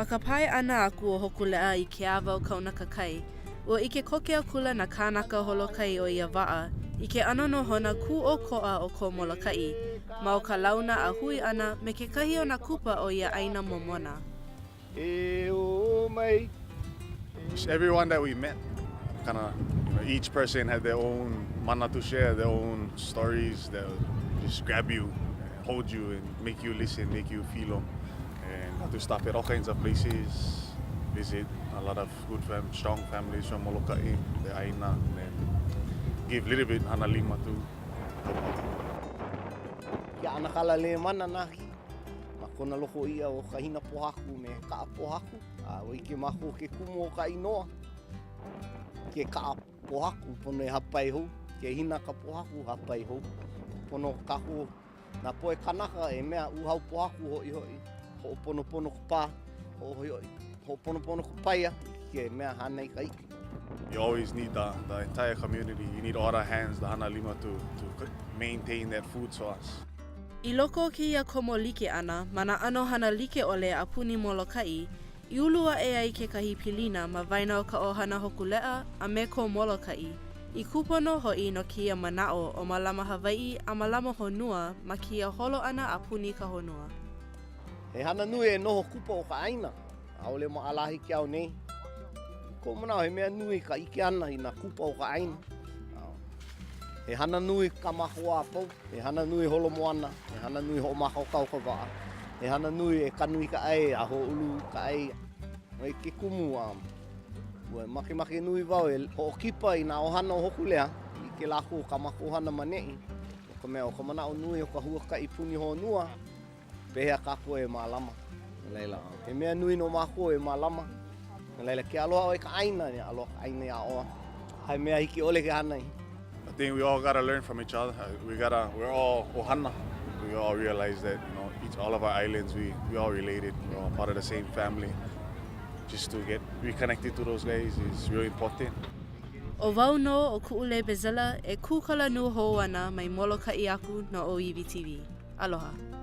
Ma ka pae ʻana aku o Hōkūleʻa i ke awa o Kaunakakai, ua ʻike koke akula nā kānaka holokai o ia waʻa i ke ʻano nohona kūʻokoʻa o ko Molokaʻi ma o ka launa a hui ʻana me kekahi o nā kupa o ia ʻāina momona. E ō mai. Just everyone that we met, kinda, you know, each person had their own mana to share, their own stories that just grab you, hold you and make you listen, make you feel them. And got to stop at all kinds of places, visit a lot of good fam strong families from Molokaʻi, the ʻāina, and then give little bit hana lima to help out. Ke ʻanakala Lemana Nahi, ma kona loko iʻa o ka hina pōhaku me kaʻa pōhaku, a ua ʻike mākou ke kumu o ka inoa, ke kaʻa pōhaku, pono e hāpai hou, ke hina ka pōhaku, hāpai hou. Pono kākou nā poʻe kanaka e mea uhau pōhaku hoʻihoʻi, hoʻoponopono ka pā, hoʻohoʻihoʻi, hoʻoponopono ka paia, ke mea hānai ka iʻa. You always need the, the entire community. You need all the hands, the hana lima to, to maintain that food source. I loko o kēia komo like ʻana ma nā ʻano hana like ʻole a puni Molokaʻi, i ulu aʻe ai kekahi pilina ma waena o ka ʻohana Hōkūleʻa a me ko Molokaʻi, i kūpono hoʻi no kēia manaʻo ʻo Mālama Hawaiʻi a Mālama Honua ma kēia holo ʻana a puni ka honua. He hana nui e noho kupa o ka ʻāina. ʻAʻole maʻalahi ke ao nei. I koʻu manaʻo, he mea nui ka ʻike ʻana i nā kupa o ka ʻāina. He hana nui ka mākou a pau, he hana nui holo moana, he hana nui hoʻomākaukau ka waʻa, he hana nui e kanu i ka ʻai a hoʻoulu ka ʻai. I ke kumu, ua makemake nui wau e hoʻokipa i nā ʻohana o Hōkūleʻa i ʻike lākou kā mākou hana ma neʻi, no ka mea, ʻo ka manaʻo nui o ka huakaʻi puni honua, Pehea kākou e mālama? No laila, he mea nui no mākou e mālama. No laila, ke aloha ʻoe i ka ʻāina, e aloha ka ʻāina iā ʻoe. A he mea hiki ʻole ke hana. I think we all gotta learn from each other. We gotta, we're all ohana. We all realize that, you know, each, all of our islands, we, we all related. We're all part of the same family. Just to get reconnected to those guys is really important. ʻO wau nō ʻo Kuʻulei Bezilla e kūkala nūhou ana mai Molokaʻi aku no ʻŌiwi TV. Aloha.